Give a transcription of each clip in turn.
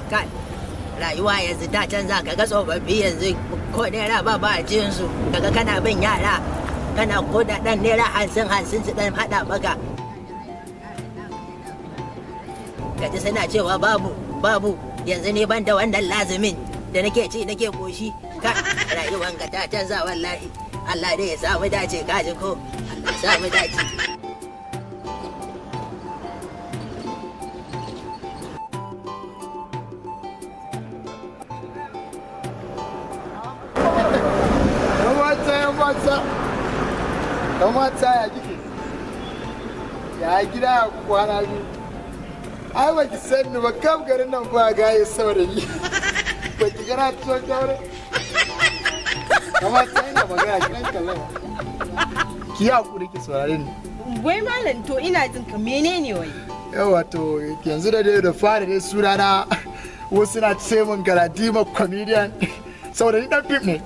Kai, rayuwa yanzu ta canza, kaga tsofaffi yanzu ko naira ba ba a jinsu, kaga kana bin yara kana ko da ɗan naira 50 50 su ɗan haɗa maka. Kaji suna cewa babu babu. Yanzu ne ban da wannan lazumin da nake ci nake koshi. Ka rayuwan ka ta canza wallahi. Allah dai ya samu dace, kaji ko Allah ya samu dace. Yan mata, ya kike? Ya gida, ya kwana biyu? Ai ba ki san ni ba, kam garin nan ba gaye saurayi. Ba ki gana tuwon gaure? Yan mata, ina magana ki dan kallon. Ki yi hakuri ki saurare ni. Wai malam, to ina jin ka, menene wai? Yawa, to yanzu da dai da fara dai sunana wasu na ce min Galadima comedian, saboda ni dan fim ne.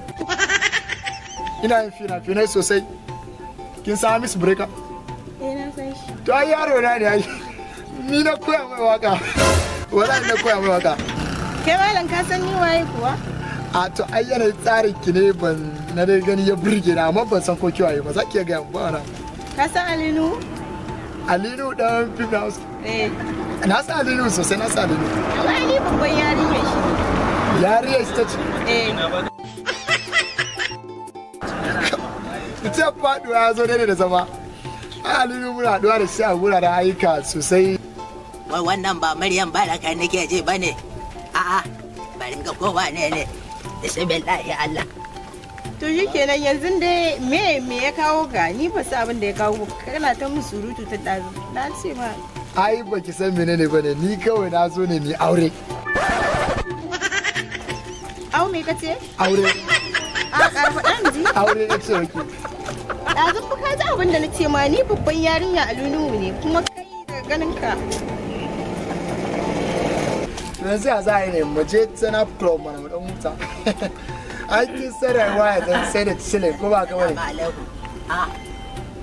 Ina yin fina-finai sosai. Kin san Miss Breaker? Eh, na san shi. To ai yaro na ne ai. Ni na koya mai waka. Wallahi na koya mai waka. Kai malam, ka san ni waye kuwa? A to ai yanayin tsarin ki ne ban na dai gani ya burge na, amma ban san ko ki waye ba. Za ki iya gaya min ba wani. Ka san Alinu? Alinu dan fim na Hausa. Eh. Na san Alinu sosai, na san Alinu. To ai ni babban yarinyar shi ne. Yariyar shi ta ce. Eh. Ce faduwa ya zo daidai da zama. Ai Alinu muna haɗuwa da shi a wuraren ayyuka sosai. Wai wannan ba Maryam Baraka nake ji bane? A'a, bari ga kowa ne ne. Bismillahi Allah. To shi kenan, yanzu dai me ya kawo ka? Ni ba sa abin da ya kawo ka, kana ta mun surutu ta ɗazu. Na ce ma. Ai baki san menene bane, ni kawai na zo ne mu aure. Au, me ka ce? Aure. A ƙara faɗa in ji. Aure na ce maki. Ɗazu fa ka ji abin da na ce ma, ni babban yarinya Alinu ne, kuma kai daga ganin ka. Yanzu ya za a yi ne mu je Zenab Club mana mu dan huta. Ai kin san rayuwa yanzu sai da chilling, ko ba ka bane? Assalamu alaikum. A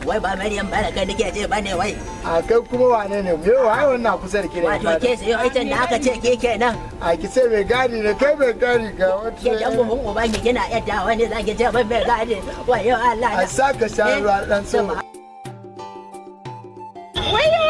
wai ba Maryam Baraka nake ji bane wai? A kai kuma wane ne? Me wai wannan kusa da ke da Wato ke sayo icen da aka ce ke kenan. A ki ce mai gadi ne kai, mai gadi ga wata. Ke dan buhun uban ki kina yadda wani zaki ce ban mai gadi. Wayo Allah. A saka sha ruwa dan so. Wayo.